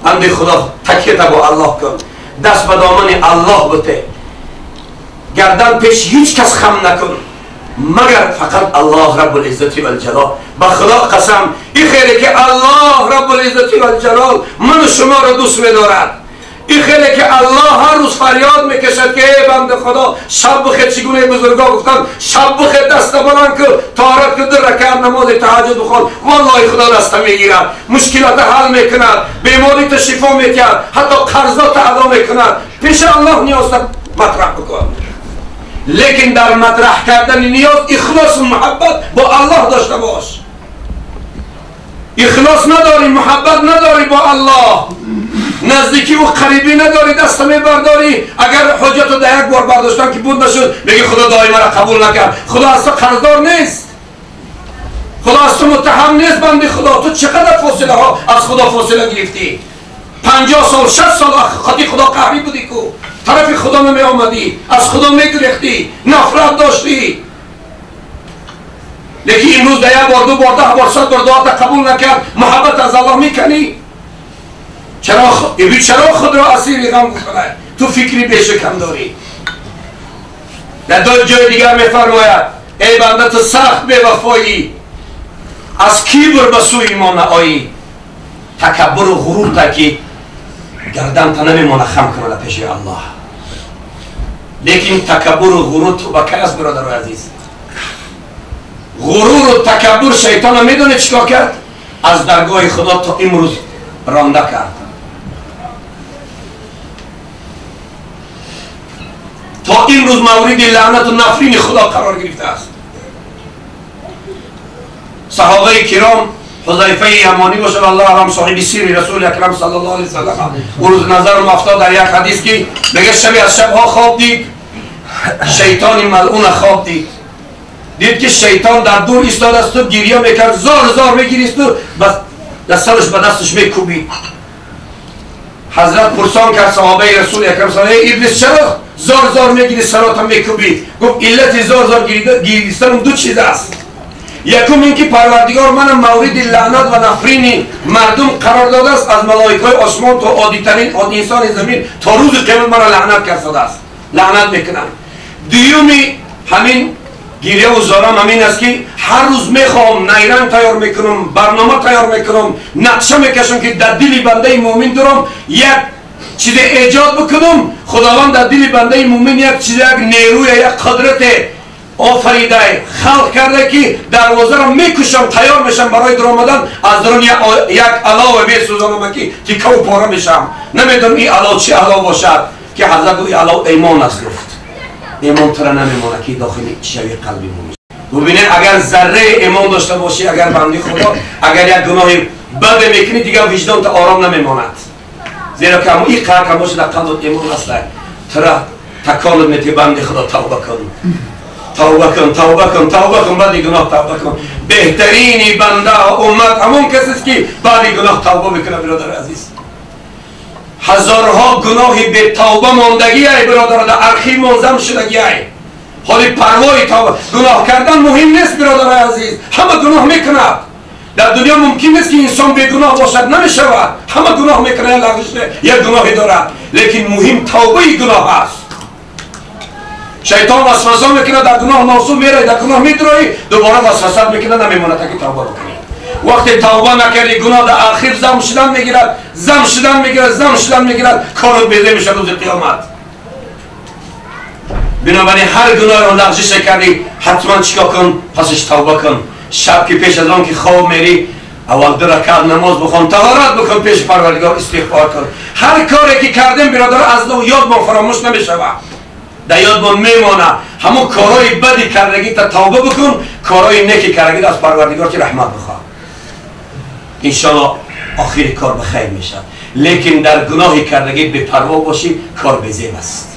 بنده خدا تکیه تا با الله کن، دست به دامن الله بده، گردن پیش هیچ کس خم نکن مگر فقط الله رب العزت و الجلال. به خدا قسم این خیلی که الله رب العزت و الجلال من و شما را دوست می‌دارد، این خیلی که الله هر روز فریاد میکشد که ای بنده خدا شب بخیر، چگونه بزرگا گفتن شب بخیر دست بلند که طهارت که در رکعت نماز تهجد بخوان، والله خدا دست میگیرد، مشکلات حل میکند، بیماری ت شفا میکرد، حتی قرضات ادا میکند. پیش الله نیاز مطرح بکن، لیکن در مطرح کردن نیاز اخلاص و محبت با الله داشته باش. اخلاص نداری، محبت نداری با الله، نزدیکی و قریبی نداری، دست میبرداری. اگر حجت رو در یک بار برداشتن که بود نشد، میگه خدا دعای مرا قبول نکرد. خدا از تو قرضدار نیست، خدا از تو متهم نیست. بنده خدا تو چقدر فاصله ها از خدا فاصله گرفتی؟ 50 سال 60 سال خطی خدا قهری بودی کو طرف خدا نمی آمدی، از خدا میگریختی، نفرت داشتی. لیکن امروز در یک بار، دو بار، 10 بار، 100 بار دعا قبول نکرد، محبت از الله میکنی؟ چرا خود را اسیر غم کنه؟ تو فکری بیش کم داری. در دو جای دیگر میفرماید ای بنده تو سخت بی‌وفایی، از کبر به سوی ما نآیی. تکبر و غرور تا که گردن تا نمیمانه خم کنه پیش الله. لیکن تکبر و غرور تو با کی است برادر عزیز؟ غرور و تکبر شیطان میدونه چیکار کرد؟ از درگاه خدا تا امروز رانده کرد. تا امروز مورد لعنت و نفرین خدا قرار گرفته است. صحابه کرام، حذیفه یمانی باشد الله اعلم، صاحب سیر رسول اکرم صلی الله علیه و سلم، او روز نظرم افتاد در یک حدیث که میگه شبی از شبها خواب دید، شیطان ملعون خواب دید، دید که شیطان در دور ایستاده است و گریه میکرد، زار زار میگریست و بس دستش به دستش میکوبید. حضرت پرسان کرد صحابه رسول اکرم صلی الله علیه و ابلیس چرا زار زار میگیری سراتم میکوبی؟ گفت علت زار زار گریستنم دو چیز است. یکم اینکه پروردگار منم مورد لعنت و نفرین مردم قرار داده است، از ملائکه آسمان تا عادی ترین انسان زمین تا روز قیامت مرا لعنت کرده است، لعنت میکنن. دیومی همین گریه و زارم همین است که هر روز میخوام نیرنگ تیار میکنم، برنامه تیار میکنم، نقشه میکشم که در دل بنده مؤمن درم یک چیز ایجاد بکنم. خداوند در دل بنده مؤمن یک چیز، یک نیروی، یک قدرت آفریده خلق کرده که دروازه را میکشم، تیار میشم برای در آمدن، از درون یک علاوه میسوزانم که تیکه و پاره میشم. نمیدونم این علاوه چی علاوه باشد که حضرت گفت علاوه ایمان است. گفت ایمان تو را نمیمانه که داخل شوی قلبی مون. ببینه اگر ذره ایمان داشته باشی، اگر بنده خدا اگر یک گناه بد میکنی دیگه وجدان تو آرام نمیماند، زیرا که این قرار که باشه در قلبت ایمان است، تو را تکانت میتی بنده خدا توبه کن، توبه کن، توبه کن، توبه کن، بعد گناه توبه کن. بهترین بنده امت همون کسی است که بعد گناه توبه میکنه. برادر عزیز، هزارها گناه به توبه ماندگی ای برادر، در ارخی منظم شدگی ای. حالی پروای توبه گناه کردن مهم نیست برادر عزیز، همه گناه میکند در دنیا. ممکن نیست که انسان بی گناه باشد، نمیشود. همه گناه میکنه، لغزش یک گناهی دارد، لیکن مهم توبه گناه است. شیطان وسوسه میکنه در گناه ناسو میره، در گناه میدروی، دوباره وسوسه میکنه، نمیمونه تا که توبه بکنی. وقتی توبه نکردی گناه در آخر زم شدن میگیرد، زم شدن میگیرد، زم شدن میگیرد، کارت بیزه میشه روز قیامت. بنابراین هر گناه رو لغزش کردی حتما چیکار کن؟ پسش توبه کن. شب که پیش از آن که خواب میری اول 2 رکعت نماز بخوان، طهارت بکن، پیش پروردگار استغفار کن. هر کاری که کردیم برادر از یاد ما فراموش نمیشود، در یاد ما میمانه. همون کارهای بدی کردگی تا توبه بکن، کارهای نیکی کردگی از پروردگار که رحمت بخواه، انشالله آخر کار به خیر میشه. لیکن در گناهی کردگی بی پروا باشی کار بی‌زیب است.